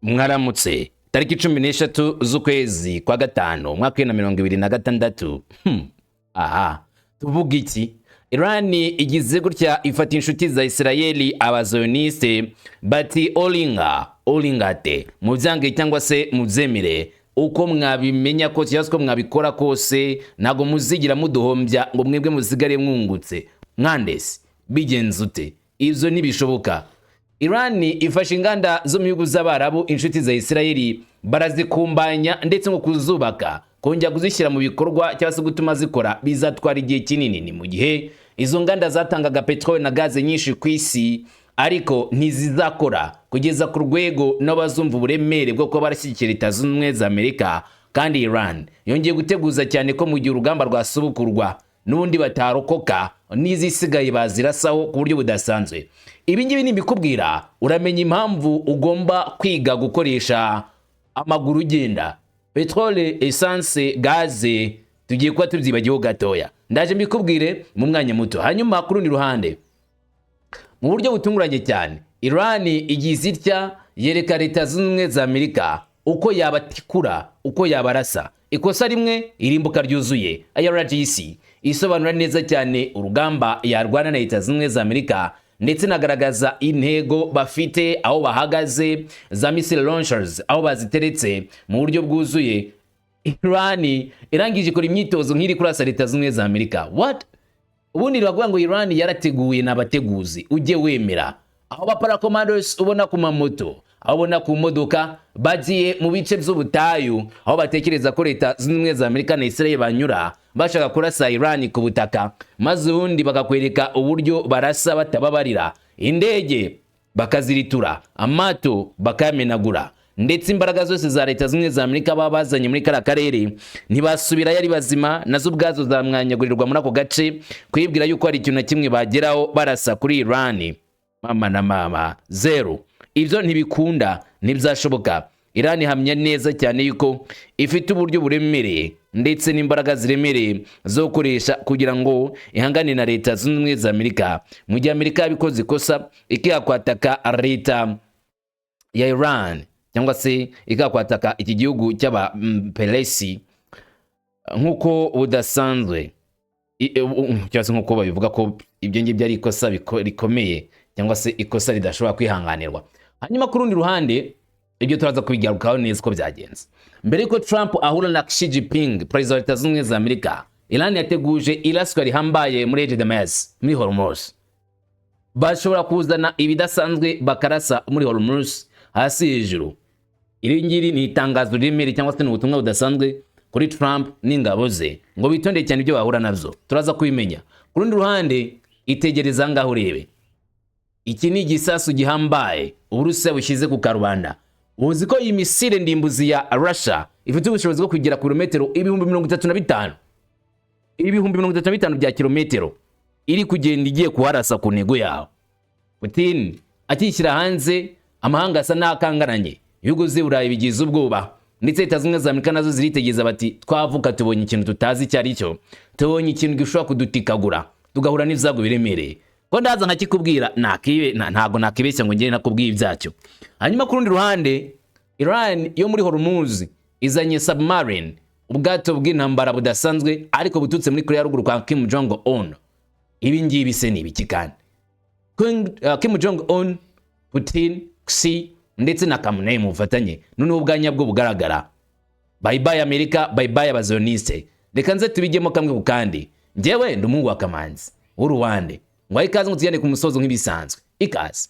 Mwaramutse. Tariki 13 z'ukwezi kwa gatanu, umwaka wa 2026. Aha tuvuga iki? Irani igize gutya ifata inshuti za Isirayeli, abazioniste, bati olinga olingate, mubyange cyangwa se mubyemere, uko mwabimenya kose cyangwa se uko mwabikora kose, ntabwo muzigira muduhombya ngo mwebwe musigare mwungutse. Mwandesi bigenze ute? Ibyo ntibishoboka. Irani ifashe inganda zo mu bihugu z'Abarabu, inshuti za Isirayeli, barazikumbanya, ndetse ngo kuzubaka, kongera kuzishyira mu bikorwa cyangwa se gutuma zikora bizatwara igihe kinini. Ni mu gihe izo nganda zatangaga peteroli na gaze nyinshi ku isi, ariko ntizizakora kugeza ku rwego n'abazumva uburemere bwo kuba barashyigikira Leta Zunze Ubumwe za Amerika. Kandi Iran yongeye guteguza cyane ko mu gihe urugamba rwasubukurwa n'ubundi batarokoka, n'izisigaye bazirasaho ku buryo budasanzwe. Ibi ngibi nibikubwira uramenya impamvu ugomba kwiga gukoresha amaguru ugenda. Peteroli, essence, gaze tugiye kuba tubyibagiweho gatoya, ndaje mbikubwire mu mwanya muto. Hanyuma ku rundi ruhande, mu buryo butunguranye cyane, Iran igize itya yereka Leta Zunze Ubumwe za Amerika uko yabatikura, uko yabarasa. Ikosa rimwe, irimbuka ryuzuye. IRGC isobanura neza cyane urugamba yarwana na Leta Zunze Ubumwe za Amerika, ndetse inagaragaza intego bafite, aho bahagaze, za missile launchers aho baziteretse mu buryo bwuzuye. Iran irangije ikora imyitozo nk'iri kurasa Leta Zunze Ubumwe za Amerika. What? Ubundi bavuga ngo Iran yarateguye n'abateguzi, ujye wemera. Aho ba paracommandos ubona ku mamoto, aho ubona ku modoka, bagiye mu bice by'ubutayu aho batekereza ko Leta Zunze Ubumwe za Amerika na Israel banyura bashaka kurasa Iran ku butaka, maze ubundi bakakwereka uburyo barasa batababarira, indege bakaziritura, amato bakayamenagura, ndetse imbaraga zose za Leta Zunze za Amerika baba bazanye muri kariya karere ntibasubirayo ari bazima, nazo ubwazo zamwanyagurirwa muri ako gace. Kwibwira yuko hari ikintu na kimwe bageraho barasa kuri Iran, mama na mama, zero. Ibyo ntibikunda, ntibyashoboka. Iran ihamya neza cyane yuko ifite uburyo buremereye ndetse n'imbaraga ziremereye zo gukoresha kugira ngo ihangane na Leta Zunze Ubumwe za Amerika, mu gihe Amerika yabikoze ikosa ikihakwataka leta ya Iran cyangwa se ikakwataka iki gihugu cy'Abaperesi nk'uko budasanzwe, cyangwa se nk'uko babivuga ko ibyo ngibyo ari ikosa rikomeye cyangwa se ikosa ridashobora kwihanganirwa. Hanyuma ku rundi ruhande, ibyo turaza kubigarukaho neza uko byagenze. Mbere y'uko Trump ahura na Xi Jinping, perezida wa Leta Zunze Ubumwe za Amerika, Iran yateguje iraswa rihambaye muri Eje muri Hormuz. Bashobora kuzana ibidasanzwe bakarasa muri Hormuz hasi hejuru. Iri ngiri ni itangazo riremereye cyangwa se ni ubutumwa budasanzwe kuri Trump n'ingabo ze ngo bitondere cyane ibyo bahura nabyo, turaza kubimenya. Ku rundi ruhande, itegereza ngaho urebe, iki ni igisasu gihambaye Uburusiya bushyize ku karubanda. Uzi ko iyi missile ndimbuzi ya Russia ifite ubushobozi bwo kugera ku birometero 35,000, 35,000 bya kilometero, iri kugenda igiye kuharasa ku ntego yawe. Putin akishyira hanze, amahanga asa n'akangaranye, ibihugu by'i Burayi bigize ubwoba, ndetse Leta Zunze Ubumwe za Amerika nazo ziritegeza, bati twavuka tubonye ikintu tutazi icyo ari cyo, tubonye ikintu gishobora kudutikagura tugahura n'ibyago biremereye. Ko ndaza nkakikubwira, ntabwo nakibeshya ngo ngende nakubwiye ibyacyo. Hanyuma ku rundi ruhande, Iran yo muri Hormuz izanye submarine, ubwato bw'intambara budasanzwe ariko buturutse muri Korea ya Ruguru kwa Kim Jong Un. Ibi ngibi se ni ibiki kandi? Kim Jong Un, Putin, Xi ndetse na Khamenei mu bufatanye, noneho ubwanya bwo bugaragara. Bye bye Amerika, bye bye abazioniste. Reka nze tubijyemo kamwe ku kandi. Njyewe ndi umuhungu wa Kamanzi w'uruwande, ngo ikaze ngo tugende ku musozo nk'ibisanzwe. Ikaze.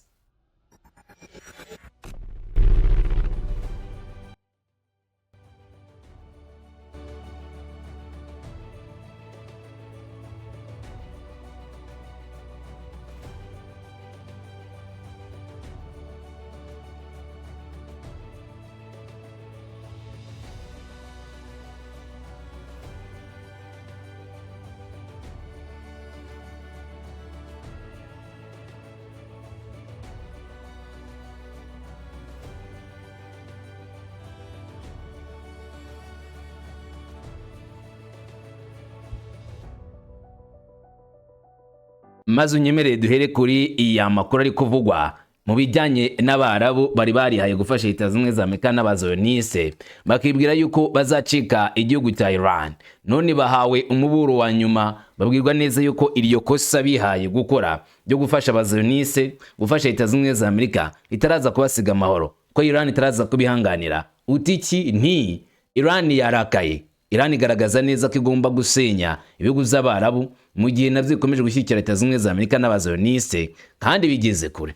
Maze unyemerere duhere kuri iya makuru ari kuvugwa. Mu bijyanye n'Abarabu bari barihaye gufasha Leta Zimwe za Amerika n'Abazioniste, bakibwira yuko bazacika igihugu cya Iran, none bahawe umuburo wa nyuma, babwirwa neza yuko iryo kosa bihaye gukora ryo gufasha Abazioniste, gufasha Leta Zimwe za Amerika, itaraza kubasiga amahoro, ko Iran itaraza kubihanganira. Utiki nti Iran yarakaye. Iran igaragaza neza ko igomba gusenya ibihugu by'Abarabu mu gihe nabyo bikomeje gushyigikira Leta Zimwe za Amerika n'Abazioniste, kandi bigeze kure.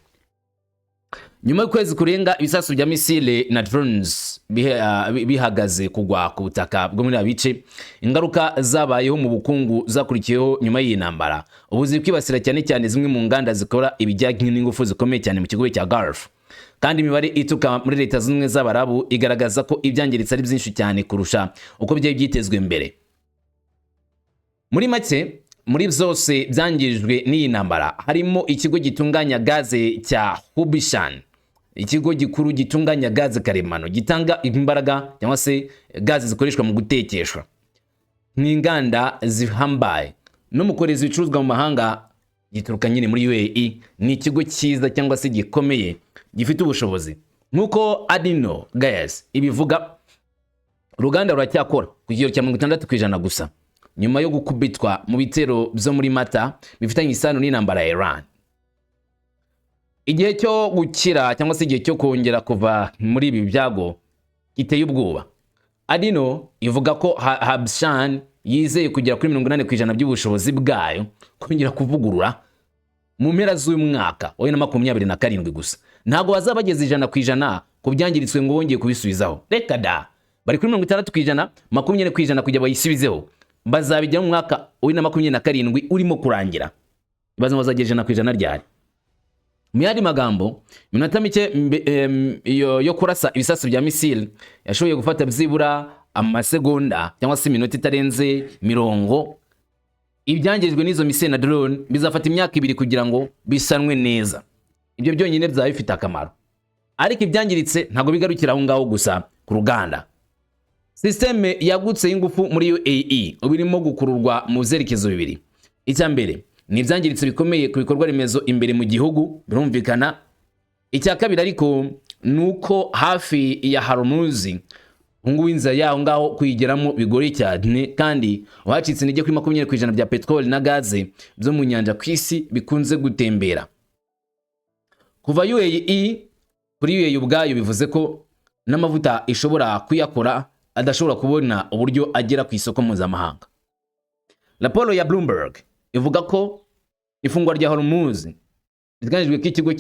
Nyuma y'ukwezi kurenga ibisasu bya misile na drones bihagaze kugwa ku butaka bwo muri bice, ingaruka zabayeho mu bukungu zakurikiyeho nyuma y'iyi ntambara ubu ziri kwibasira cyane cyane zimwe mu nganda zikora ibijyanye n'ingufu zikomeye cyane mu kigobe cya Gulf. Kandi imibare ituruka muri Leta Zunze Ubumwe z'Abarabu igaragaza ko ibyangiritse ari byinshi cyane kurusha uko byari byitezwe mbere. Muri make, muri byose byangijwe n'iyi ntambara harimo ikigo gitunganya gaze cya Hubshan, ikigo gikuru gitunganya gaze karemano gitanga imbaraga cyangwa se gaze zikoreshwa mu gutekeshwa n'inganda zihambaye no mu kohereza ibicuruzwa mu mahanga, gituruka nyine muri UAE. Ni ikigo cyiza cyangwa se gikomeye, gifite ubushobozi. Nk'uko ADNOC Gas ibivuga, uruganda ruracyakora ku kigero cya 60% gusa nyuma yo gukubitwa mu bitero byo muri Mata bifitanye isano n'intambara ya Iran. Igihe cyo gukira cyangwa se igihe cyo kongera kuva muri ibi byago giteye ubwoba. ADNOC ivuga ko Habshan yizeye kugera kuri 80% by'ubushobozi bwayo kongera kuvugurura mu mpera z'uyu mwaka wa 2027 gusa. Ntabwo bazaba bageze 100% ku byangiritse ngo bongeye kubisubizaho, reka da. Bari kuri 60%, 20% kugira bayisubizeho bazabijya mu mwaka wa 2027 urimo kurangira. Ibaze ngo bazagera 100% ryari? Mu yandi magambo, iminota mike yo kurasa ibisasu bya misile yashoboye gufata byibura amasegonda cyangwa se iminota itarenze 40. Ibyangijwe n'izo misile na drone bizafata imyaka 2 kugira ngo bisanwe neza. Ibyo byonyine byaba bifite akamaro, ariko ibyangiritse ntabwo bigarukira aho ngaho gusa ku ruganda. Sisiteme yagutse y'ingufu muri UAE ubu irimo gukururwa mu byerekezo bibiri. Icya mbere ni ibyangiritse bikomeye ku bikorwa remezo imbere mu gihugu, birumvikana. Icya kabiri ariko ni uko hafi ya Hormuz ubungubu inzira yaho ngaho kuyigeramo bigoye cyane, kandi uwacitse intege kuri 20% bya peteroli na gaze byo mu nyanja ku isi bikunze gutembera kuva UAE. Kuri UAE ubwayo bivuze ko n'amavuta ishobora kuyakora adashobora kubona uburyo agera ku isoko mpuzamahanga. Raporo ya Bloomberg ivuga ko ifungwa rya Hormuz riteganyijwe ko ikigo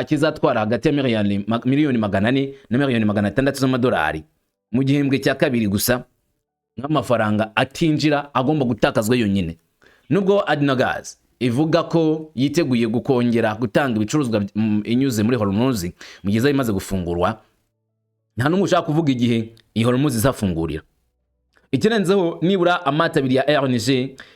kizatwara hagati ya miliyoni 400 na miliyoni 600 z'amadolari mu gihembwe cya kabiri gusa, nk'amafaranga atinjira agomba gutakazwa yonyine. Nubwo ADNOC Gas ivuga ko yiteguye gukongera gutanga ibicuruzwa inyuze muri Hormuz mu gihe izaba imaze gufungurwa, nta n'umwe ushaka kuvuga igihe iyi Hormuz izafungurira. Ikirenzeho, nibura amato abiri ya LNG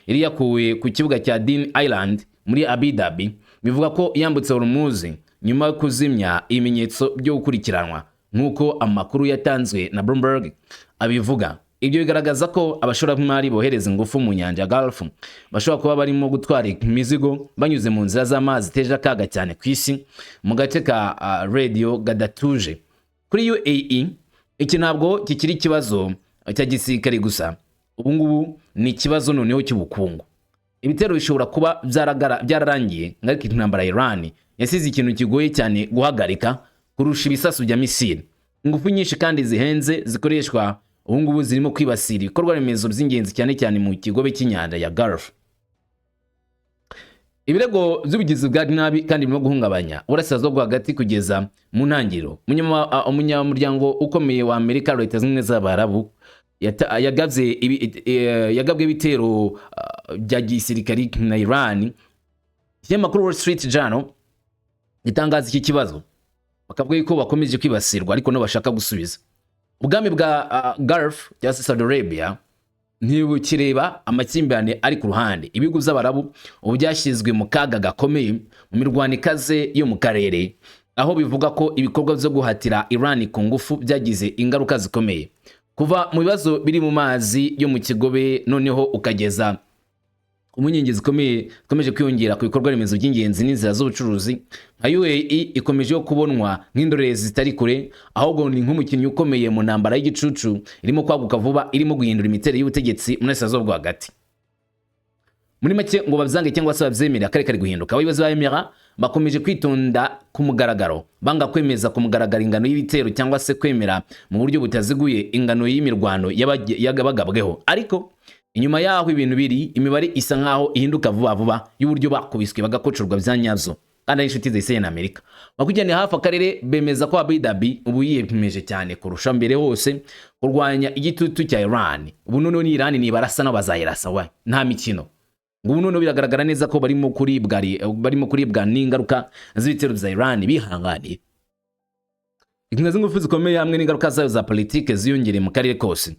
yari yakuwe ku kibuga cya Dean Island muri Abu Dhabi bivuga ko yambutse Hormuz nyuma yo kuzimya ibimenyetso byo gukurikiranwa, nk'uko amakuru yatanzwe na Bloomberg abivuga. Ibyo bigaragaza ko abashoramari bohereza ingufu mu nyanja ya Gulf bashobora kuba barimo gutwara imizigo banyuze mu nzira z'amazi ziteje akaga cyane ku isi, mu gace ka radio gadatuje. Kuri UAE, iki ntabwo kikiri ikibazo cya gisirikare gusa, ubu ngubu ni ikibazo noneho cy'ubukungu. Ibitero bishobora kuba byararangiye, ariko intambara ya Iran yasize ikintu kigoye cyane guhagarika kurusha ibisasu bya misile. Ingufu nyinshi kandi zihenze zikoreshwa ubu ngubu zirimo kwibasira ibikorwa remezo by'ingenzi, cyane cyane mu kigobe cy'inyanja ya Gulf. Ibirego by'ubugizi bwa nabi kandi birimo guhungabanya Uburasirazuba bwo Hagati kugeza mu ntangiriro. Umunyamuryango ukomeye wa Amerika, Leta Zunze Ubumwe z'Abarabu, yagabwe ibitero bya gisirikari na Iran. Ikinyamakuru Wall Street Journal gitangaza iki kibazo, bakavuga yuko bakomeje kwibasirwa ariko nabo bashaka gusubiza. Ubwami bwa Gulf cyangwa se Saudi Arabia ntibukireba amakimbirane ari ku ruhande. Ibihugu by'Abarabu ubu byashyizwe mu kaga gakomeye mu mirwano ikaze yo mu karere, aho bivuga ko ibikorwa byo guhatira Iran ku ngufu byagize ingaruka zikomeye, kuva mu bibazo biri mu mazi yo mu kigobe noneho ukageza Impungenge zikomeye zikomeje kwiyongera ku bikorwa remezo by'ingenzi n'inzira z'ubucuruzi nka UAE ikomeje kubonwa nk'indorerezi zitari kure, ahubwo ni nk'umukinnyi ukomeye mu ntambara y'igicucu irimo kwaguka vuba, irimo guhindura imiterere y'ubutegetsi mu Burasirazuba bwo Hagati. Muri make, ngo babyange cyangwa se babyemere, akarere kari guhinduka. Abayobozi ba Emira bakomeje kwitonda ku mugaragaro, banga kwemeza ku mugaragaro ingano y'ibitero cyangwa se kwemera mu buryo butaziguye ingano y'imirwano yabagabweho. Ariko inyuma y'aho ibintu biri, imibare isa nkaho ihinduka vuba vuba y'uburyo bakubiswe bagakocorwa bya nyabyo, kandi ari inshuti za Israel na Amerika. Bakurikiraniye hafi akarere bemeza ko Abu Dhabi ubu yiyemeje cyane kurusha mbere hose kurwanya igitutu cya Iran. Ubu noneho ni Iran nibarasa nabo bazayirasa we, nta mikino. Ngo ubu noneho biragaragara neza ko barimo kuribwa n'ingaruka z'ibitero bya Iran bihanganiye. Intumwa z'ingufu zikomeye hamwe n'ingaruka zayo za politike ziyongereye mu karere kose.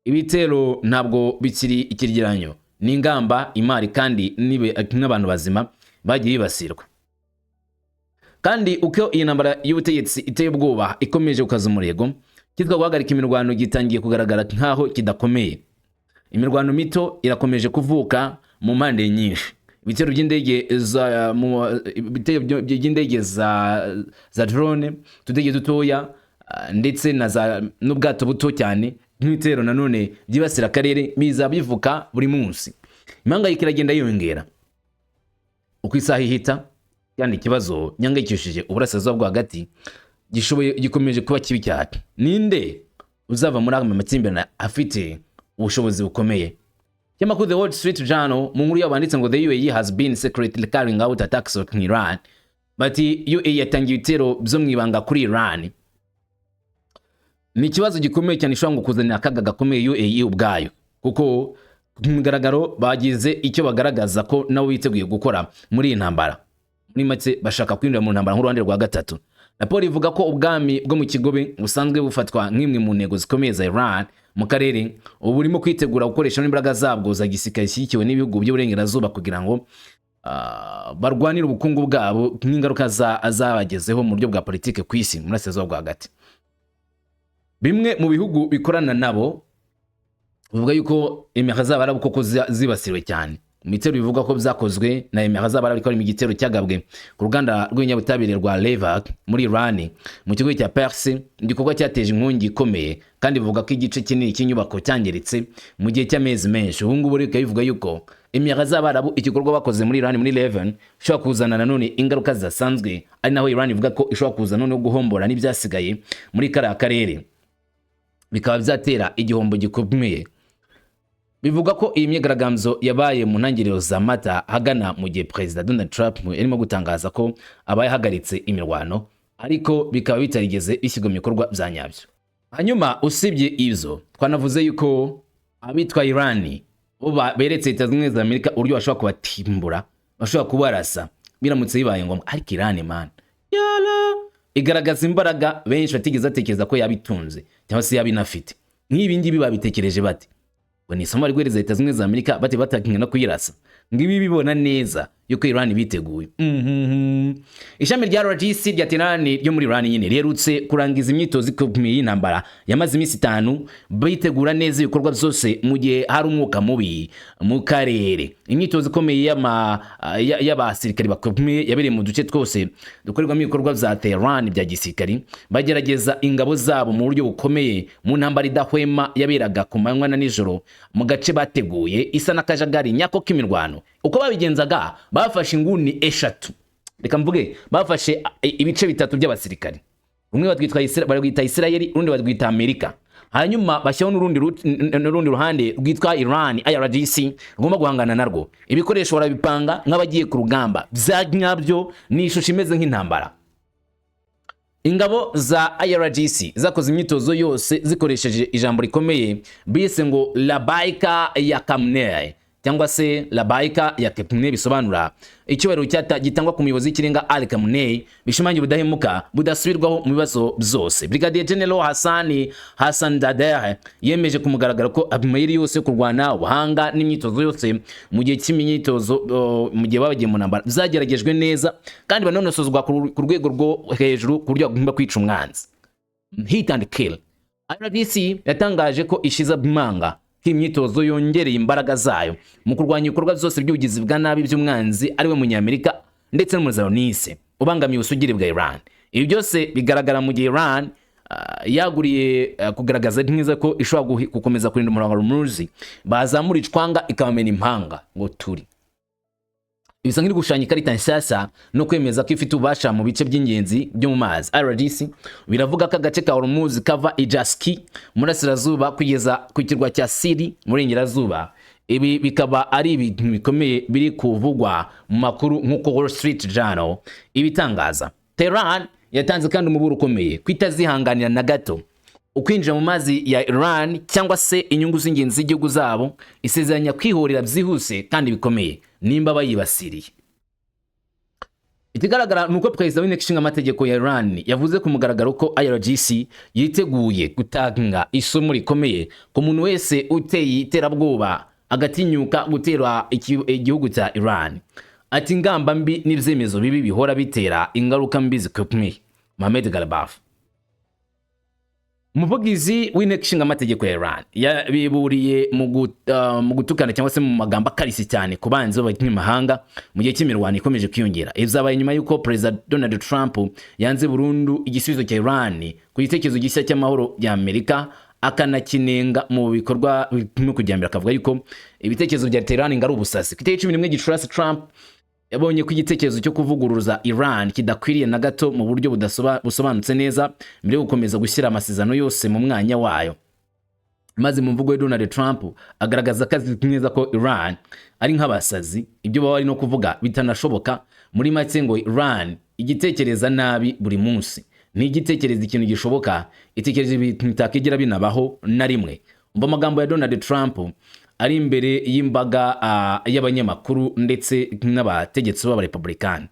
Ibitero ntabwo bikiri ikigereranyo, ni ingamba, imari kandi n'abantu bazima bagiye bibasirwa. Kandi uko iyi ntambara y'ubutegetsi iteye ubwoba ikomeje gukaza umurego, cyitwa guhagarika imirwano gitangiye kugaragara nk'aho kidakomeye. Imirwano mito irakomeje kuvuka mu mpande nyinshi. Ibitero by'indege za drone, utudege dutoya, ndetse na za n'ubwato buto cyane nk'ibitero nanone byibasira akarere biza bivuka buri munsi. Impangayiko iragenda yiyongera uko isaha ihita, kandi ikibazo gihangayikishije Uburasirazuba bwo Hagati gishoboye gikomeje kuba kibi cyane. Ninde uzava muri aya makimbirane afite ubushobozi bukomeye? Ikinyamakuru The Wall Street Journal mu nkuru yabo banditse ngo "The UAE has been secretly carrying out attacks on Iran." Bati UAE yatangiye ibitero byo mu ibanga kuri Iran. Ni ikibazo gikomeye cyane ishobora ngo kuzanira akaga gakomeye UAE ubwayo, kuko ku mugaragaro bagize icyo bagaragaza ko nabo biteguye gukora muri iyi ntambara. Muri make, bashaka kwinjira mu ntambara nk'uruhande rwa gatatu. Raporo ivuga ko ubwami bwo mu Kigobe busanzwe bufatwa nk'imwe mu ntego zikomeye za Iran mu karere, ubu burimo kwitegura gukoresha n'imbaraga zabwo za gisirikare zishyigikiwe n'ibihugu by'Uburengerazuba kugira ngo barwanire ubukungu bwabo n'ingaruka zabagezeho mu buryo bwa politike ku isi mu Burasirazuba bwo Hagati. Bimwe mu bihugu bikorana nabo bivuga yuko Emira z'Abarabu koko zibasiriwe cyane mu bitero bivugwa ko byakozwe na Emira z'Abarabu, ariko harimo igitero cyagabwe ku ruganda rw'ibinyabutabire rwa Levak muri Iran mu kigo cya Perse, igikorwa cyateje inkongi ikomeye, kandi bivuga ko igice kinini cy'inyubako cyangiritse mu gihe cy'amezi menshi. Ubu ngubu rero bikaba bivuga yuko Emira z'Abarabu igikorwa bakoze muri Iran muri Leven ishobora kuzana nanone ingaruka zidasanzwe, ari naho Iran ivuga ko ishobora kuza noneho guhombora n'ibyasigaye muri kariya karere, bikaba byatera igihombo gikomeye. Bivuga ko iyi myigaragambyo yabaye mu ntangiriro za Mata, hagana mu gihe Perezida Donald Trump yarimo gutangaza ko abaye ahagaritse imirwano, ariko bikaba bitarigeze bishyirwa mu bikorwa bya nyabyo. Hanyuma usibye ibyo, twanavuze yuko abitwa Iran bo beretse Leta Zunze Ubumwe za Amerika uburyo bashobora kubatimbura, bashobora kubarasa biramutse bibaye ngombwa. Ariko Iran, man, yala igaragaza imbaraga benshi batigeze batekereza ko yabitunze cyangwa se yabinafite. Nk'ibi ngibi babitekereje bate? Ngo ni isomo bari guhereza Leta Zunze Ubumwe za Amerika, bati batakinga no kuyirasa. Ngo ibi bibona neza yuko Iran biteguye. Ishami rya RGC rya Tehran ryo muri Iran nyine riherutse kurangiza imyitozo ikomeye y'intambara yamaze iminsi 5, bitegura neza ibikorwa byose mu gihe hari umwuka mubi mu karere. Imyitozo ikomeye y'abasirikari bakomeye yabereye mu duce twose dukorerwamo ibikorwa bya Tehran bya gisirikari, bagerageza ingabo zabo mu buryo bukomeye mu ntambara idahwema yaberaga ku manywa na nijoro mu gace bateguye, isa n'akajagari nyako k'imirwano. Uko babigenzaga, bafashe inguni eshatu, reka mvuge bafashe ibice bitatu by'abasirikari. Rumwe barwita Isirayeli, urundi barwita Amerika, hanyuma bashyiraho n'urundi ruhande rwitwa Iran IRGC rugomba guhangana narwo. Ibikoresho barabipanga nk'abagiye ku rugamba bya nyabyo, ni ishusho imeze nk'intambara. Ingabo za IRGC zakoze imyitozo yose zikoresheje ijambo rikomeye bise ngo "Labaika ya Khamenei" cyangwa se "Labaika ya Khamenei", bisobanura icyubahiro gitangwa ku muyobozi w'ikirenga Ali Khamenei, bishimangira ubudahemuka budasubirwaho mu bibazo byose. Brigadier General Hassan Hassanzadeh yemeje ku mugaragaro ko amayeri yose yo kurwana, ubuhanga n'imyitozo yose mu gihe cy'imyitozo, mu gihe babagiye mu ntambara, byageragejwe neza kandi banonosozwa ku rwego rwo hejuru, ku buryo bagomba kwica umwanzi, hit and kill. IRGC yatangaje ko ishize amanga. Ko imyitozo yongereye imbaraga zayo mu kurwanya ibikorwa byose by'ubugizi bwa nabi by'umwanzi, ariwe Munyamerika ndetse n'Umuzayoniste ubangamiye ubusugire bwa Iran. Ibi byose bigaragara mu gihe Iran yaguriye kugaragaza neza ko ishobora gukomeza kurinda umurongo wa Hormuz, bazamura icwanga ikabamena impanga ngo turi bisa nk'iri gushushanya ikarita nshyashya no kwemeza ko ifite ububasha mu bice by'ingenzi byo mu mazi. IRGC biravuga ko agace ka Hormuz kava i Jaski mu burasirazuba kugeza ku kirwa cya Siri mu burengerazuba. Ibi bikaba ari ibintu bikomeye biri kuvugwa mu makuru nk'uko Wall Street Journal ibitangaza. Tehran yatanze kandi umuburo ukomeye ko itazihanganira na gato ukwinjira mu mazi ya Iran cyangwa se inyungu z'ingenzi z'igihugu zabo, isezeranya kwihorera byihuse kandi bikomeye nimba bayibasiriye. Ikigaragara ni uko perezida w'inteko ishinga amategeko ya Iran yavuze ku mugaragaro ko IRGC yiteguye gutanga isomo rikomeye ku muntu wese uteye iterabwoba agatinyuka gutera igihugu cya Iran. Ati: "Ingamba mbi n'ibyemezo bibi bihora bitera ingaruka mbi zikomeye." Mohamed Ghalibaf, umuvugizi w'inteko ishinga amategeko ya Iran, yabiburiye mu gutukana cyangwa se mu magambo akarishye cyane ku banzi b'abanyamahanga mu gihe cy'imirwano ikomeje kwiyongera. Ibi byabaye nyuma y'uko Perezida Donald Trump yanze burundu igisubizo cya Iran ku gitekerezo gishya cy'amahoro ya Amerika, akanakinenga mu bikorwa no kujyambere, akavuga yuko ibitekerezo bya Tehran ngo ari ubusazi. Ku itariki 11 Gicurasi, Trump yabonye ko igitekerezo cyo kuvuguruza Iran kidakwiriye na gato mu buryo busobanutse neza mbere yo gukomeza gushyira amasezerano yose mu mwanya wayo. Maze mu mvugo ya Donald Trump agaragaza ko azi neza ko Iran ari nk'abasazi, ibyo baba bari no kuvuga bitanashoboka. Muri make ngo Iran igitekereza nabi buri munsi, ntigitekereza ikintu gishoboka, itekereza ibintu bitakigera binabaho na rimwe. Umva amagambo ya Donald Trump ari imbere y'imbaga y'abanyamakuru ndetse n'abategetsi b'Abarepublikani.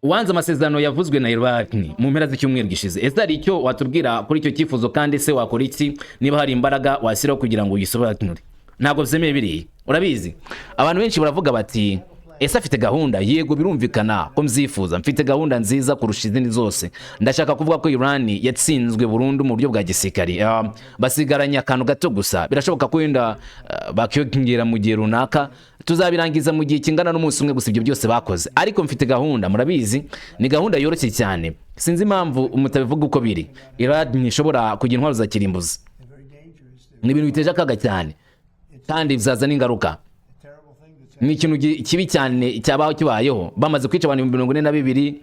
Uwanze amasezerano yavuzwe na Iran mu mpera z'icyumweru gishize. Ese hari icyo watubwira kuri icyo cyifuzo? Kandi se wakora iki niba hari imbaraga washyiraho kugira ngo uyisobanure? Ntabwo byemeye biriya, urabizi. Abantu benshi baravuga bati: "Ese afite gahunda?" Yego, birumvikana ko mbyifuza. Mfite gahunda nziza kurusha izindi zose. Ndashaka kuvuga ko Iran yatsinzwe burundu mu buryo bwa gisirikari. Basigaranye akantu gato gusa. Birashoboka ko wenda bakiyongera mu gihe runaka. Tuzabirangiza mu gihe kingana n'umunsi umwe gusa ibyo byose bakoze. Ariko mfite gahunda, murabizi, ni gahunda yoroshye cyane. Sinzi impamvu mutabivuga uko biri. Iran ntishobora kugira intwaro za kirimbuzi. Ni ibintu biteje akaga cyane kandi bizazana ingaruka. Ni ikintu kibi cyane cyabaho kibayeho. Bamaze kwica abantu 42,000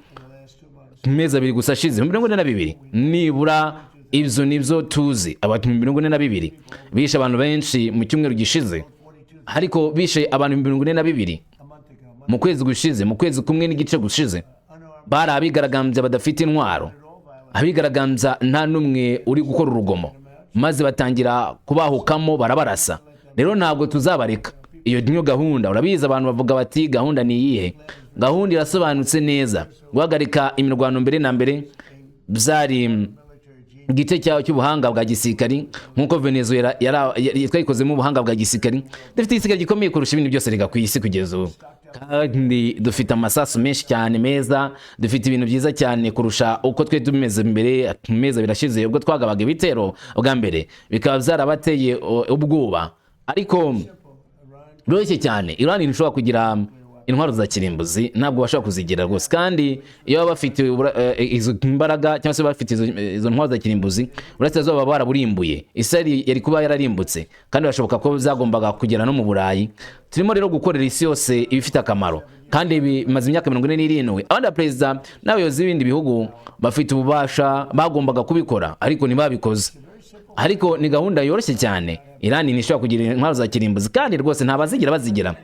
mu mezi 2 gusa ashize. 42,000 nibura, ibyo nibyo tuzi. Abantu 42,000 bishe abantu benshi mu cyumweru gishize, ariko bishe abantu 42,000 mu kwezi gushize, mu kwezi kumwe n'igice gushize. Bari abigaragambya badafite intwaro, abigaragambya nta n'umwe uri gukora urugomo, maze batangira kubahukamo barabarasa. Rero ntabwo tuzabareka. Iyo niyo gahunda. Urabizi, abantu bavuga bati: "Gahunda ni iyihe?" Gahunda irasobanutse neza: guhagarika imirwano mbere na mbere byari igice cyayo cy'ubuhanga bwa gisirikari, nk'uko Venezuela twayikozemo ubuhanga bwa gisirikari. Dufite igisirikare gikomeye kurusha ibindi byose rega ku isi kugeza ubu, kandi dufite amasasu menshi cyane meza. Dufite ibintu byiza cyane kurusha uko twe tumeze mbere mu mezi 2 ashize, ubwo twagabaga ibitero bwa mbere, bikaba byarabateye ubwoba. Ariko biroroshye cyane: Iran ntishobora kugira intwaro za kirimbuzi, ntabwo bashobora kuzigira rwose. Kandi iyo baba bafite izo mbaraga cyangwa se bafite izo ntwaro za kirimbuzi, Uburasirazuba baba baraburimbuye. Israel yari kuba yararimbutse, kandi birashoboka ko zagombaga kugera no mu Burayi. Turimo rero gukorera isi yose ibifite akamaro, kandi ibi bimaze imyaka 47. Abandi baperezida n'abayobozi b'ibindi bihugu bafite ububasha bagombaga kubikora, ariko ntibabikoze. Ariko ni gahunda yoroshye cyane: Irani ntishobora kugira intwaro za kirimbuzi, kandi rwose ntabazigira bazigira,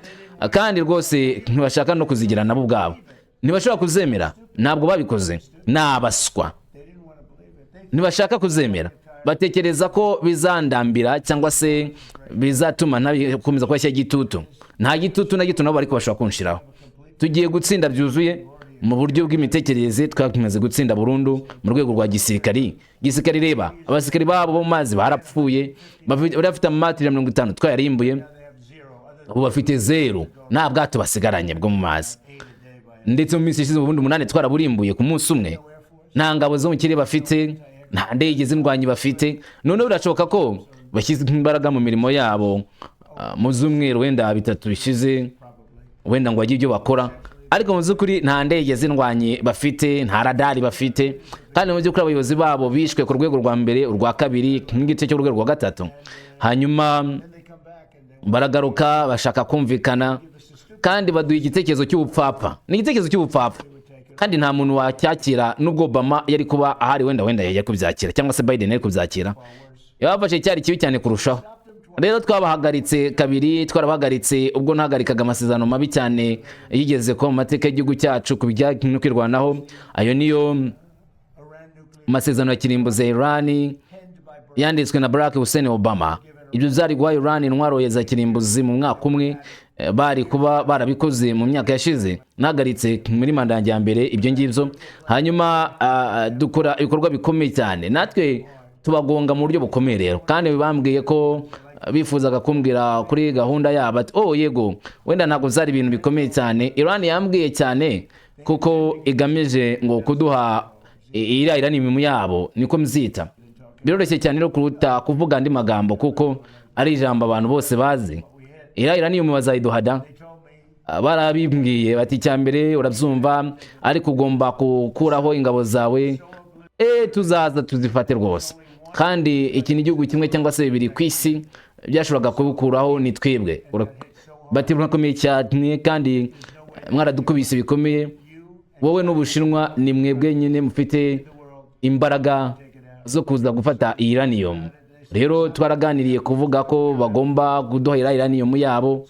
kandi rwose ntibashaka no kuzigira nabo ubwabo, ntibashobora kuzemera. Ntabwo babikoze, ni abaswa, ntibashaka kuzemera. Batekereza ko bizandambira cyangwa se bizatuma ntabikomeza kubashyira igitutu. Nta gitutu na gito nabo ariko bashobora kunshiraho. Tugiye gutsinda byuzuye mu buryo bw'imitekerereze. Twamaze gutsinda burundu mu rwego rwa gisirikari. Gisirikari, reba abasirikari babo bo mu mazi barapfuye. Bari bafite amato 150, twayarimbuye. Ubu bafite zeru, nta bwato basigaranye bwo mu mazi. Ndetse mu minsi ishize ubundi umunani twaraburimbuye ku munsi umwe. Nta ngabo zo mu kirere bafite. Nta ndege z'indwanyi bafite. Noneho birashoboka ko bashyize imbaraga mu mirimo yabo mu z'umweru wenda 3 bishize, wenda ngo bagire ibyo bakora, ariko mu by'ukuri nta ndege z'indwanyi bafite, nta radari bafite, kandi mu by'ukuri abayobozi babo bishwe ku rwego rwa mbere, urwa kabiri n'igice cy'urwego rwa gatatu. Hanyuma baragaruka bashaka kumvikana kandi baduha igitekerezo cy'ubupfapfa. Ni igitekerezo cy'ubupfapfa kandi nta muntu wacyakira. Nubwo Obama yari kuba ahari, wenda yari kubyakira, cyangwa se Biden yari kubyakira. Yabafashe cyari kibi cyane kurushaho. Rero twabahagaritse kabiri, twarabahagaritse ubwo ntahagarikaga amasezerano mabi cyane yigeze kuba mu mateka y'igihugu cyacu ku bijyanye no kwirwanaho. Ayo niyo masezerano ya kirimbuzi ya Irani yanditswe na Barack Hussein Obama. Ibyo byari guha Iran intwaro za kirimbuzi mu mwaka umwe. Bari kuba barabikoze mu myaka yashize. Nahagaritse muri manda yanjye ya mbere ibyo ngibyo, hanyuma dukora ibikorwa bikomeye cyane, natwe tubagonga mu buryo bukomeye. Rero kandi bambwiye ko bifuzaga kumbwira kuri gahunda yabo, ati: "Oh yego, wenda ntabwo byari ibintu bikomeye cyane." Iran yambwiye cyane kuko igamije ngo kuduha iriya uranium yabo, niko mzita. Biroroshye cyane rero kuruta kuvuga andi magambo, kuko ari ijambo abantu bose bazi. Iriya uranium bazayiduha da. Barabimbwiye bati: "Icya mbere urabyumva, ariko ugomba gukuraho ingabo zawe." Tuzaza tuzifate rwose. Kandi iki ni igihugu kimwe cyangwa se bibiri ku isi byashoboraga kubikuraho, ni twebwe. Bati: "Murakomeye cyane kandi mwaradukubise bikomeye. Wowe n'Ubushinwa ni mwebwe nyine mufite imbaraga zo kuza gufata iyi uranium." Rero twaraganiriye kuvuga ko bagomba kuduha iriya uranium yabo.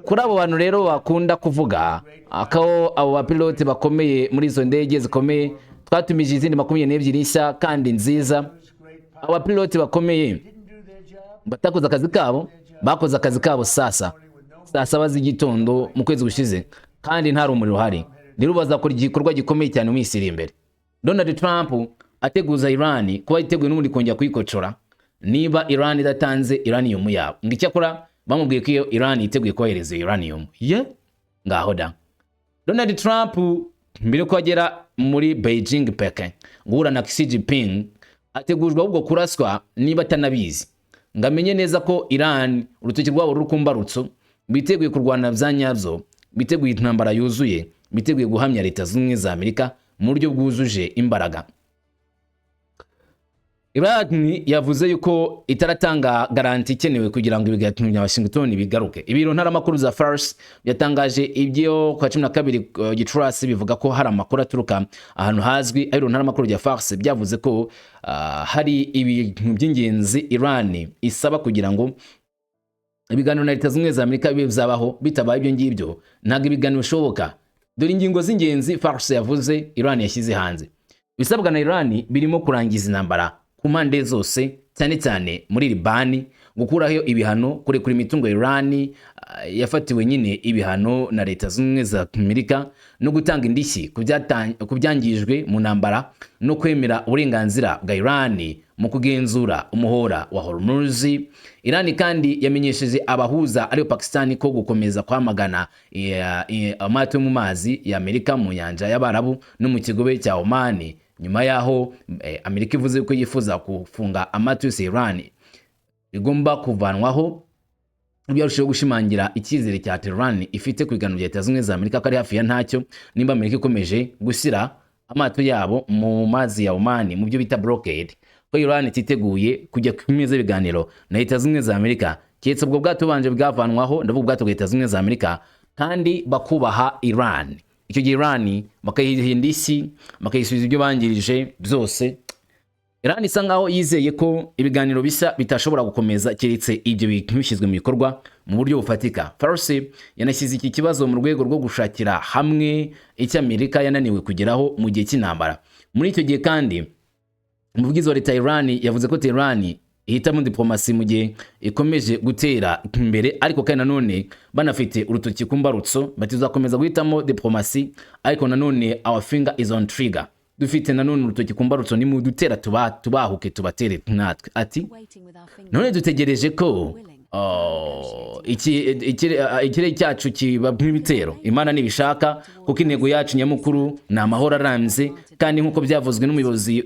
Kuri abo bantu rero bakunda kuvuga ko abo bapilote bakomeye muri izo ndege zikomeye, twatumije izindi 22 nshya kandi nziza. Abo bapilote bakomeye batakoze akazi kabo, bakoze akazi kabo sasa saa 7 z'igitondo mu kwezi gushize kandi nta rumuri ruhari. Rero bazakora igikorwa gikomeye cyane mu minsi iri imbere. Donald Trump ateguza Iran kuba yiteguye n'ubundi kongera kuyikocora niba Iran idatanze uranium yabo. Ngo icyakora bamubwiye ko iyo Iran yiteguye kohereza iyo uranium ye. Ngaho da. Donald Trump mbere yuko agera muri Beijing, Pekin, guhura na Xi Jinping, ategujwe ahubwo kuraswa niba atanabizi, ngo amenye neza ko Iran urutoki rwabo ruri ku mbarutso, biteguye kurwana bya nyabyo, biteguye intambara yuzuye, biteguye guhamya Leta Zunze Ubumwe za Amerika mu buryo bwuzuje imbaraga. Iran yavuze yuko itaratanga garanti ikenewe kugira ngo ibiganiro bya Washington bigaruke. Ibiro ntaramakuru za Fars byatangaje ibyo kwa 12 Gicurasi, bivuga ko hari amakuru aturuka ahantu hazwi. Ibiro ntaramakuru bya Fars byavuze ko hari ibintu by'ingenzi Iran isaba kugira ngo ibiganiro na Leta Zunze Ubumwe za Amerika bibe byabaho. Bitabaye ibyo ngibyo, ntabwo ibiganiro bishoboka. Dore ingingo z'ingenzi Fars yavuze Iran yashyize hanze. Ibisabwa na Iran birimo kurangiza intambara ku mpande zose, cyane cyane muri Libani, gukuraho ibihano, kurekura imitungo ya Iran yafatiwe nyine ibihano na Leta Zunze Ubumwe za Amerika, no gutanga indishyi ku byangijwe mu ntambara, no kwemera uburenganzira bwa Iran mu kugenzura umuhora wa Hormuz. Iran kandi yamenyesheje abahuza, ariyo Pakistan, ko gukomeza kwamagana amato yo mu mazi ya Amerika mu nyanja y'Abarabu no mu kigobe cya Oman, nyuma yaho Amerika ivuze ko yifuza gufunga amato yose ya Iran, bigomba kuvanwaho. Byarushaho gushimangira icyizere cya Tehran ifite ku biganiro bya Leta Zunze Ubumwe za Amerika ko ari hafi ya ntacyo, nimba Amerika ikomeje gushyira amato yabo mu mazi ya Oman mu byo bita blockade, ko Iran ititeguye kujya ku meza y'ibiganiro na Leta Zunze Ubumwe za Amerika keretse ubwo bwato bubanje bwavanwaho, ndavuga ubwato bwa Leta Zunze Ubumwe za Amerika, kandi bakubaha Iran. Icyo gihe Iran bakayiha indishyi, bakayisubiza ibyo bangirije byose. Iran isa nkaho yizeye ko ibiganiro bishya bitashobora gukomeza keretse ibyo bintu bishyizwe mu bikorwa mu buryo bufatika. Fars yanashyize iki kibazo mu rwego rwo gushakira hamwe icyo Amerika yananiwe kugeraho mu gihe cy'intambara. Muri icyo gihe kandi, umuvugizi wa leta ya Iran yavuze ko Tehran ihitamo diplomasi mu gihe ikomeje gutera imbere, ariko kandi nanone banafite urutoki ku mbarutso. Bati: "Tuzakomeza guhitamo diplomasi, ariko nanone our finger is on trigger." Dufite nanone urutoki ku mbarutso, ni mu dutera tuba tubahuke tubatere natwe. Ati: "None dutegereje ko ikirere cyacu kiba nk'ibitero? Imana ntibishaka, kuko intego yacu nyamukuru ni amahoro arambye." Kandi nk'uko byavuzwe n'umuyobozi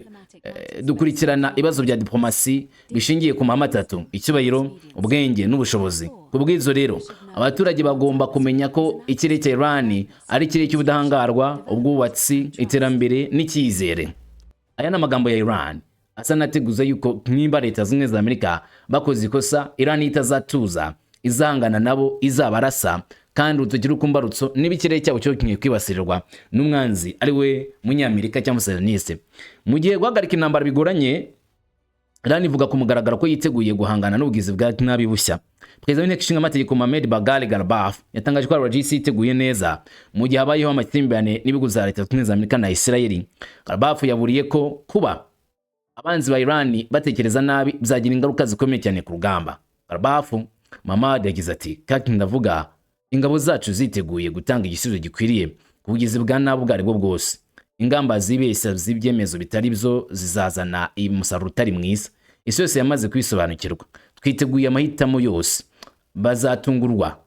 Dukurikirana ibibazo bya diplomasi bishingiye ku mahame atatu: icyubahiro, ubwenge n'ubushobozi. Ku bw'izo rero, abaturage bagomba kumenya ko ikirere cya Iran ari ikirere cy'ubudahangarwa, ubwubatsi, iterambere n'icyizere. Aya ni amagambo ya Iran asa n'ateguza yuko nimba Leta Zunze Ubumwe za Amerika bakoze ikosa, Iran itazatuza, izangana nabo, izabarasa kandi urutoki rukumbarutso niba ikirere cyabo cyo kigiye kwibasirirwa n'umwanzi ari we Munyamerika cyangwa Sioniste. Mu gihe guhagarika intambara bigoranye, Iran ivuga ku mugaragaro ko yiteguye guhangana n'ubugizi bwa nabi bushya. Perezida w'Inteko Ishinga Amategeko Mohamed Bagheri Ghalibaf yatangaje ko IRGC yiteguye neza mu gihe habayeho amakimbirane n'ibihugu za Leta Zunze Ubumwe za Amerika na Israel. Ghalibaf yaburiye ko kuba abanzi ba Iran batekereza nabi byagira ingaruka zikomeye cyane ku rugamba. Ghalibaf Mohamed yagize ati: "Kandi ndavuga ingabo zacu ziteguye gutanga igisubizo gikwiriye ku bugizi bwa nabi ubwo aribwo bwose. Ingamba zibeshya z'ibyemezo bitari byo zizazana umusaruro utari mwiza. Isi yose yamaze kwisobanukirwa. Twiteguye amahitamo yose. Bazatungurwa,"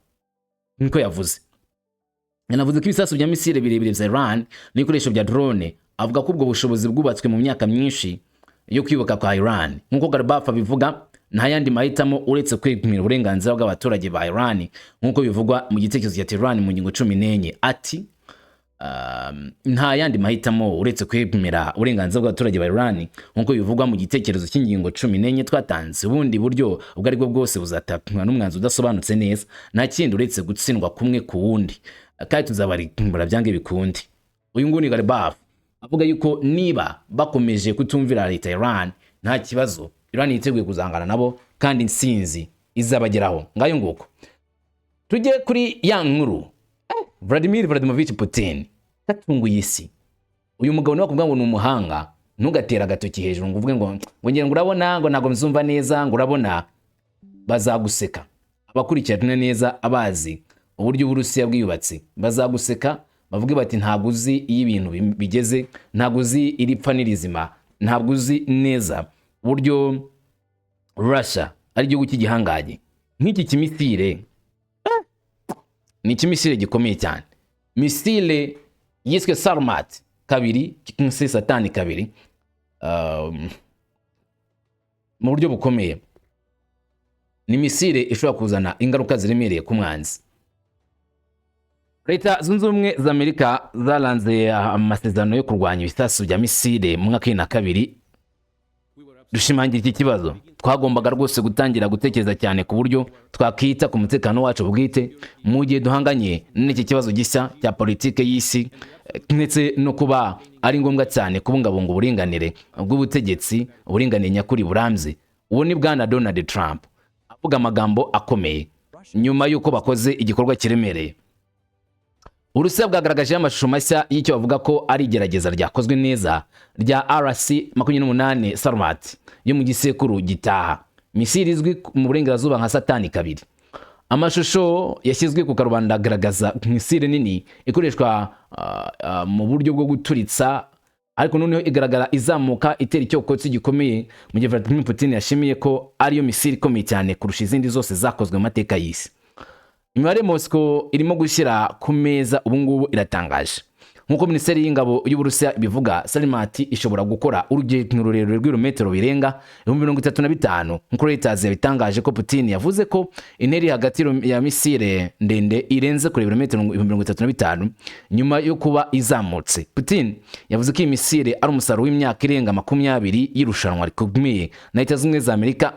niko yavuze. Yanavuze ko ibisasu bya misile birebire bya Iran n'ibikoresho bya drone, avuga ko ubwo bushobozi bwubatswe mu myaka myinshi yo kwibuka kwa Iran. Nk'uko Ghalibaf abivuga, nta yandi mahitamo uretse kwemera uburenganzira bw'abaturage ba Iran nk'uko bivugwa mu gitekerezo cya Tehran mu ngingo 14. Ati: "Nta yandi mahitamo uretse kwemera uburenganzira bw'abaturage ba Iran nk'uko bivugwa mu gitekerezo cy'ingingo 14 twatanze. Ubundi buryo ubwo aribwo bwose buzatatwa n'umwanzuro udasobanutse neza. Nta kindi uretse gutsindwa kumwe ku wundi, kandi tuzabarimbura byange bikunde." Uyu nguyu ni Ghalibaf avuga yuko niba bakomeje kutumvira leta ya Iran, nta kibazo, Iran yiteguye kuzangana nabo kandi intsinzi izabageraho. Ngayo nguko. Tujye kuri ya nkuru. Vladimir Vladimirovich Putin yatunguye isi. Uyu mugabo niwe kuvuga ngo ni umuhanga, ntugatere agatoki hejuru ngo uvuge ngo ngira ngo urabona, ngo ntabwo mzumva neza, ngo urabona bazaguseka. Abakurikirana neza, abazi uburyo Uburusiya bwiyubatse, bazaguseka bavuge bati: "Ntabwo uzi iyo ibintu bigeze, ntabwo uzi iripfa n'irizima, ntabwo uzi neza uburyo Russia ari igihugu cy'igihangange." Nk'iki kimisire ni ikimisire gikomeye cyane, misile yiswe Sarmat 2 cyangwa se Satani 2 mu buryo bukomeye. Ni misile ishobora kuzana ingaruka ziremereye ku mwanzi. Leta Zunze Ubumwe za Amerika zaranze amasezerano yo kurwanya ibisasu bya misile mu mwaka wa 2002. "Dushimangira iki kibazo. Twagombaga rwose gutangira gutekereza cyane ku buryo twakwita ku mutekano wacu bwite mu gihe duhanganye n'iki kibazo gishya cya politike y'isi, ndetse no kuba ari ngombwa cyane kubungabunga uburinganire bw'ubutegetsi, uburinganire nyakuri burambye." Uwo ni Bwana Donald Trump avuga amagambo akomeye nyuma y'uko bakoze igikorwa kiremereye. Uburusiya bwagaragaje amashusho mashya y'icyo bavuga ko ari igerageza ryakozwe neza rya RS 28 Sarmat yo mu gisekuru gitaha, misiri izwi mu burengerazuba nka Satani 2. Amashusho yashyizwe ku karubanda agaragaza misile nini ikoreshwa mu buryo bwo guturitsa, ariko noneho igaragara izamuka itera icyokotsi gikomeye, mu gihe Vladimir Putin yashimiye ko ariyo misile ikomeye cyane kurusha izindi zose zakozwe mu mateka y'isi. Imibare Moscow irimo gushyira ku meza ubu ngubu iratangaje. Nk'uko Minisiteri y'Ingabo y'Uburusiya ibivuga, Sarmat ishobora gukora urugendo rurerure rw'ibirometero birenga 35,000, nk'uko Reuters yabitangaje ko Putin yavuze ko intera iri hagati ya misile ndende irenze kure ibirometero 35,000 nyuma yo kuba izamutse. Putin yavuze ko iyi misile ari umusaruro w'imyaka irenga 20 y'irushanwa rikomeye na Leta Zunze Ubumwe za Amerika.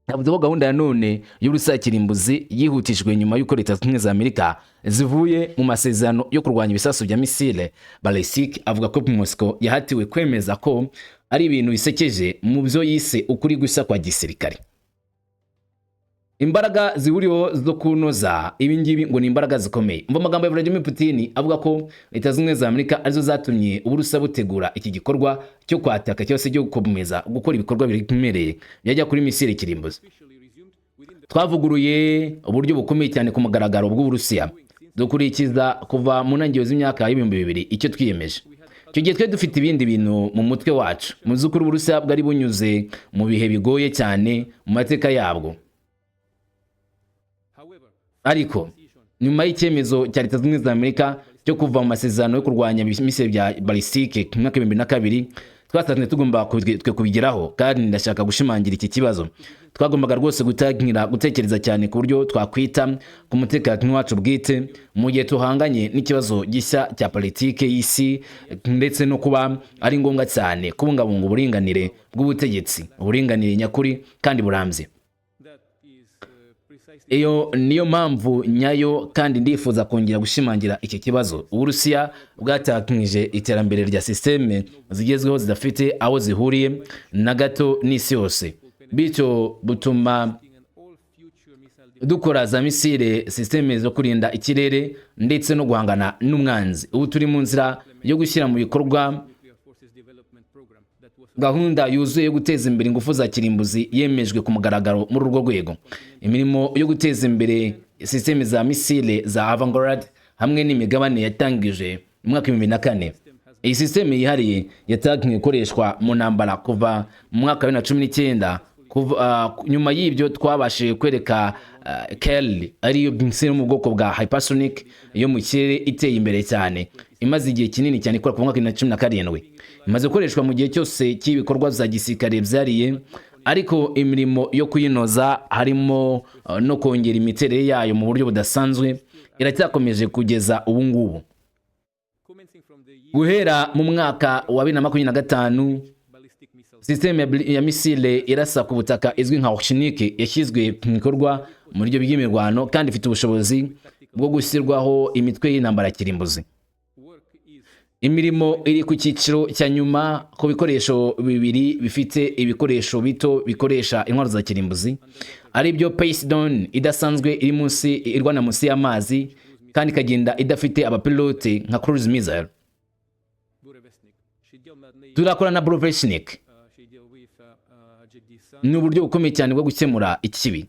Yavuze ko gahunda ya none y'Uburusiya kirimbuzi yihutishijwe nyuma y'uko Leta Zunze Ubumwe za Amerika zivuye mu masezerano yo kurwanya ibisasu bya misile ballistic. Avuga ko Moscow yahatiwe kwemeza ko ari ibintu bisekeje mu byo yise ukuri gushya kwa gisirikare. Imbaraga zihuriweho zo kunoza ibi ngibi ngo ni imbaraga zikomeye. Umva amagambo ya Vladimir Putin avuga ko Leta Zunze Ubumwe za Amerika arizo zatumye Uburusiya butegura iki gikorwa cyo kwataka cyangwa se cyo gukomeza gukora ibikorwa biremereye byajya kuri misile kirimbuzi. "Twavuguruye uburyo bukomeye cyane ku mugaragaro bw'Uburusiya, dukurikiza kuva mu ntangiriro z'imyaka y'2000 icyo twiyemeje. Icyo gihe twari dufite ibindi bintu mu mutwe wacu. Mu by'ukuri, Uburusiya bwari bunyuze mu bihe bigoye cyane mu mateka yabwo. Ariko nyuma y'icyemezo cya Leta Zunze Ubumwe za Amerika cyo kuva mu masezerano yo kurwanya misile bya ballistique mu mwaka wa 2002, Twasanzwe tugomba twe kubigeraho, kandi ndashaka gushimangira iki kibazo. Twagombaga rwose gutangira gutekereza cyane ku buryo twakwita ku mutekano wacu bwite mu gihe tuhanganye n'ikibazo gishya cya politike y'isi, ndetse no kuba ari ngombwa cyane kubungabunga uburinganire bw'ubutegetsi, uburinganire nyakuri kandi burambye. That is precisely Iyo niyo mpamvu nyayo, kandi ndifuza kongera gushimangira iki kibazo. Uburusiya bwatakije iterambere rya sisiteme zigezweho zidafite aho zihuriye na gato n'isi yose, bityo butuma and all future missile dukora za misile, sisiteme zo kurinda ikirere ndetse no guhangana n'umwanzi. Ubu turi mu nzira yo gushyira mu bikorwa nuclear forces development program that was gahunda yuzuye yo guteza imbere ingufu za kirimbuzi yemejwe ku mugaragaro. Muri urwo rwego, imirimo yo guteza imbere sisiteme za misile za Avangard hamwe n'imigabane yatangije mu mwaka wa 2004. Iyi sisiteme yihariye yatangiye ikoreshwa mu ntambara kuva mu mwaka wa 2019. Kuva nyuma y'ibyo twabashije kwereka Kel, ariyo misile yo mu bwoko bwa hypersonic yo mu kirere iteye imbere cyane, imaze igihe kinini cyane ikora kuva mu mwaka wa 2017. Imaze gukoreshwa mu gihe cyose cy'ibikorwa bya gisirikare byariye, ariko imirimo yo kuyinoza, harimo no kongera imiterere yayo mu buryo budasanzwe, iracyakomeje kugeza ubu ngubu. Commencing from the year Guhera mu mwaka wa 2025, ballistic missiles sisiteme ya misile irasa ku butaka izwi nka Oreshnik yashyizwe mu bikorwa mu buryo bw'imirwano, kandi ifite ubushobozi bwo gushyirwaho imitwe y'intambara ya kirimbuzi. Work is Imirimo iri ku cyiciro cya nyuma ku bikoresho bibiri bifite ibikoresho bito bikoresha intwaro za kirimbuzi, ari byo Poseidon idasanzwe iri munsi, irwana munsi y'amazi kandi ikagenda idafite abapilote nka cruise missile. Burevestnik. Turakora na Burevestnik. She deal with Jagdish. Ni uburyo bukomeye cyane bwo gukemura ikibi.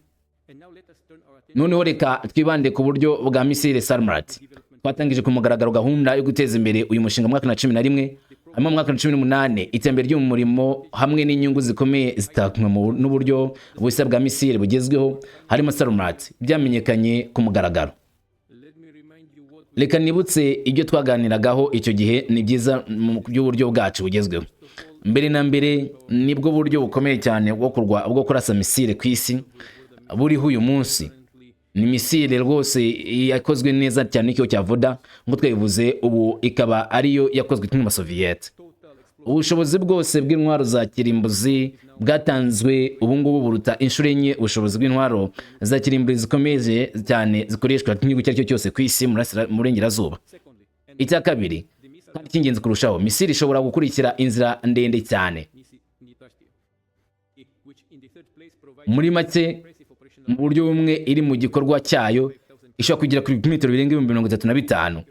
And now let us turn our attention Noneho reka twibande ku buryo bwa misile Sarmat. Twatangije ku mugaragaro gahunda yo guteza imbere uyu mushinga mu mwaka wa 11, hanyuma mu mwaka wa 18 iterambere ry'umurimo hamwe n'inyungu zikomeye zitakwa n'uburyo bushya bwa misile bugezweho, harimo Sarmat, byamenyekanye ku mugaragaro. Let me remind you what Reka nibutse ibyo twaganiragaho icyo gihe. Ni byiza mu by'uburyo bwacu bugezweho. Mbere na mbere, nibwo buryo bukomeye cyane bwo kurasa misile ku isi buriho uyu munsi. Ni misile rwose yakozwe neza cyane n'ikigo cya Voda, nk'uko twabivuze, ubu ikaba ariyo yakozwe n'Amasoviyete. Ubushobozi bwose bw'intwaro za kirimbuzi bwatanzwe ubu ngubu buruta inshuro enye ubushobozi bw'intwaro za kirimbuzi zikomeye cyane zikoreshwa n'igihugu icyo ari cyo cyose ku isi mu burengerazuba. Secondly, and Icya kabiri kandi cy'ingenzi kurushaho, misile ishobora gukurikira inzira ndende cyane. Which in the third place provides Muri make, impressive operational mu buryo bumwe iri mu gikorwa cyayo ishobora kugera kuri metero birenga 35,000.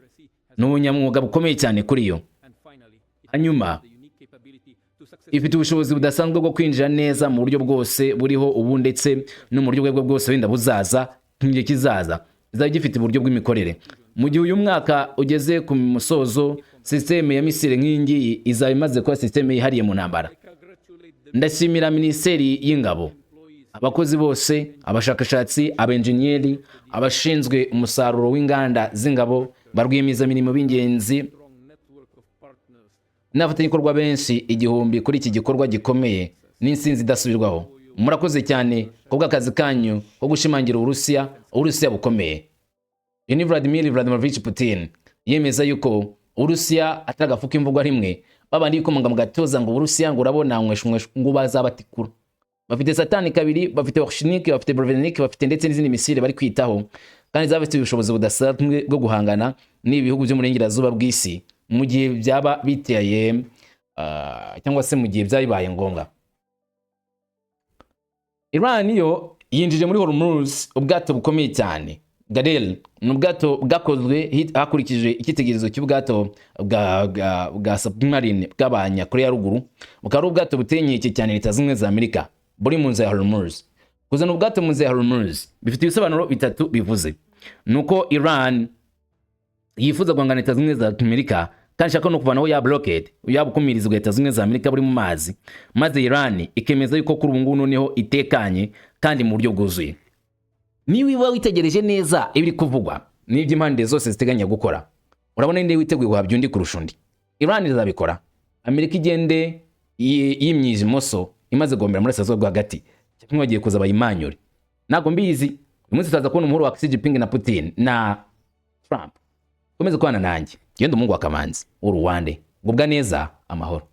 Ni ubunyamwuga bukomeye cyane kuri yo. And finally, it Hanyuma, the unique capability to successfully ifite ubushobozi budasanzwe bwo kwinjira neza mu buryo bwose buriho ubu ndetse no mu buryo bwo bwose wenda buzaza mu gihe kizaza, izaba gifite uburyo bw'imikorere. Mu gihe uyu mwaka ugeze ku musozo, sisiteme ya misile nk'iyi ngiyi izaba imaze kuba sisiteme yihariye mu ntambara. Congratulate the Ndashimira Minisiteri y'Ingabo, abakozi bose, abashakashatsi, abenjeniyeri, abashinzwe umusaruro w'inganda z'ingabo, ba rwiyemezamirimo b'ingenzi strong network of partners n'abafatanyabikorwa benshi igihumbi kuri iki gikorwa gikomeye n'insinzi idasubirwaho. Murakoze cyane kubw'akazi kanyu ko gushimangira Uburusiya, Uburusiya bukomeye. Uyu ni Vladimir Vladimirovich Putin yemeza yuko Uburusiya atari agafu k'imvugwa rimwe, babandi bikomanga mu gatuza ngo Uburusiya, ngo urabona nyweshu nyweshu, ngo bazabatikura. Bafite Satani kabiri, bafite Oreshnik, bafite Burevestnik, bafite ndetse n'izindi misile bari kwitaho, kandi zaba zifite ubushobozi budasanzwe bwo guhangana n'ibi bihugu byo mu burengerazuba bw'isi mu gihe byaba biteye cyangwa se mu gihe byaba bibaye ngombwa. Iran yo yinjije muri Hormuz ubwato bukomeye cyane Ghadir. Ni ubwato bwakozwe hakurikijwe icyitegererezo cy'ubwato bwa submarine bw'Abanyakoreya ya Ruguru, bukaba ari ubwato buteye inkeke cyane Leta Zunze Ubumwe za Amerika, buri mu nzira ya Hormuz. Kuzana ubwato mu nzira ya Hormuz bifite ibisobanuro bitatu. Bivuze ni uko Iran yifuza guhangana na Leta Zunze Ubumwe za Amerika, kandi ishaka no kuvanaho ya blockade, yaba ukumiriza Leta Zunze Ubumwe za Amerika buri mu mazi, maze Iran ikemeza yuko kuri ubu ngubu noneho itekanye kandi mu buryo bwuzuye. Niba uba witegereje neza ibiri kuvugwa n'ibyo impande zose ziteganya gukora, urabona ninde witeguye guhabya undi kurusha undi. Iran izabikora, Amerika igende. Y'imyijimoso imaze guhombera muri Burasirazuba bwo hagati, cyangwa bagiye kuza bayimanyure, ntabwo mbizi. Uyu munsi turaza kubona umuhuro wa Xi Jinping na Putin na Trump. Komeze kubana nanjye, genda umuhungu wa Kamanzi uruwande, gubwa neza, amahoro.